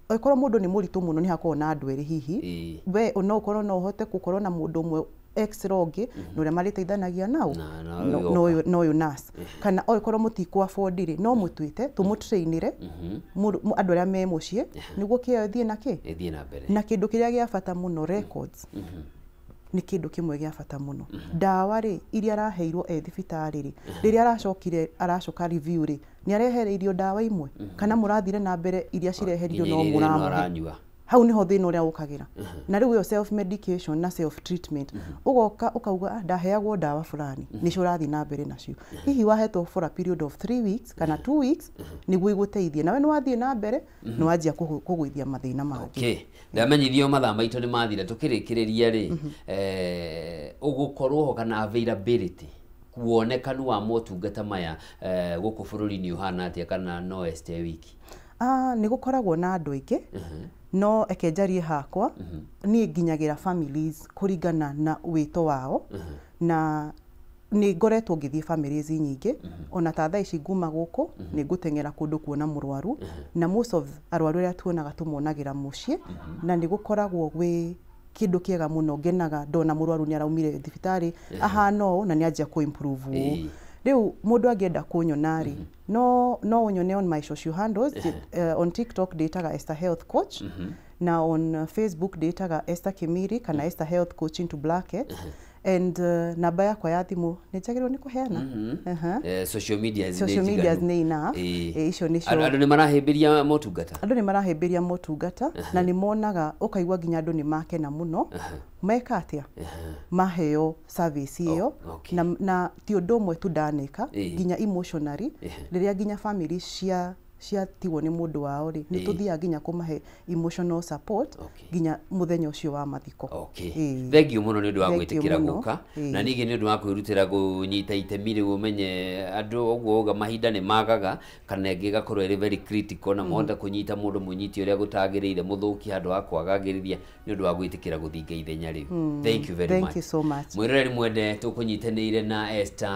Okorwo mũndũ nĩ mũritũ mũno, nĩ hakoragwo na andũ erĩ hihi. We no ũkorwo no ũhote gũkorwo na mũndũ ũmwe extra ũngĩ na ũrĩa marĩteithanagia nau na ũyũ nurse. Kana okorwo mũtikũ afford rĩ, no mũtuĩte tũmũtrainĩre andũ arĩa me mũciĩ nĩguo kĩo ĩthiĩ na kĩ ĩthiĩ na mbere. Na kĩndũ kĩrĩa gĩa bata mũno, records nĩ kĩndũ kĩmwe gĩa bata mũno. Ndawa rĩ, iria araheirwo e thibitarĩ rĩ, rĩrĩa aracokire aracoka review rĩ, nĩ arehereirio ndawa imwe kana mũrathire na mbere iria cireherio no mũramũhe? Hau niho thĩna ũrĩa ũkagĩra. Na rĩu ĩyo self medication na self treatment, ũgoka ũkauga, "Ndaheagwo ndawa fulani, nĩcio ũrathiĩ na mbere nacio." Hihi wahetwo for a period of 3 weeks kana 2 weeks nĩguo igũteithie, nawe nĩ wathiĩ na mbere nĩ wanjia kũgũithia mathĩna mangĩ. Okay, ndamenyithio mathaa maitũ nĩ mathira. Tũkĩrĩkĩrĩria rĩ, ũgũkorwo ho kana availability, wonekanu wa motungata maya gũkũ bũrũri-inĩ ũhana atĩa, kana no Esther wiki? Nĩ gũkoragwo na andũ aingĩ, no eke njarie hakwa. Niĩ nginyagĩra families kũringana na wĩto wao, na nĩ ngoretwo ngĩthiĩ families nyingĩ. Ona ta thaa ici nguma gũkũ, nĩ ngũteng'era kũndũ kuona mũrwaru, na most of arwaru arĩa tuonaga tũmonagĩra mũciĩ, na nĩ gũkoragwo gwĩ kĩndũ kĩega mũno. Ngenaga ndona mũrwaru nĩ araumire thibitarĩ ahana ũũ na nĩ anjia kũ improve ũũ. Rĩu mũndũ angĩenda kũnyona rĩ, no ũnyone on my social handles. On TikTok ndĩtaga Esther Health Coach, na on Facebook ndĩtaga Esther Kimiri kana Esther Health Coach into bracket, and namba yakwa ya thimũ nĩ njagĩrĩirwo nĩ kũheana. Social media. Social media nĩ enough. Icio nĩcio. Andũ nĩ marahĩmbĩria motungata. Andũ nĩ marahĩmbĩria motungata na nĩ monaga, ũkaigua nginya andũ nĩ makena mũno meka atĩa maheo service ĩyo. Na ti ũndũ ũmwe tu ndaneka, nginya emotionally, rĩrĩa nginya family cia ciatigwo nĩ mũndũ wao rĩ, nĩ tũthiaga nginya kũmahe emotional support nginya mũthenya ũcio wa mathiko. Thank you mũno nĩ ũndũ wa gwĩtĩkĩra gũka, na ningĩ nĩ ũndũ wa kwĩrutĩra kũnyita itemi rĩu. Ũmenye andũ ũguo uga mahinda nĩ magaga kana ĩngĩ ĩgakorwo ĩrĩ very critical na mahota kũnyita mũndũ mũnyiti ũrĩa gũtagĩrĩire, mũthũki handũ ha kwagagĩrithia, nĩ ũndũ wa gwĩtĩkĩra gũthinga ithenya rĩu. Thank you very Thank much. you so much. Mwĩroreri mwende, tũkũnyitanĩire na Esther.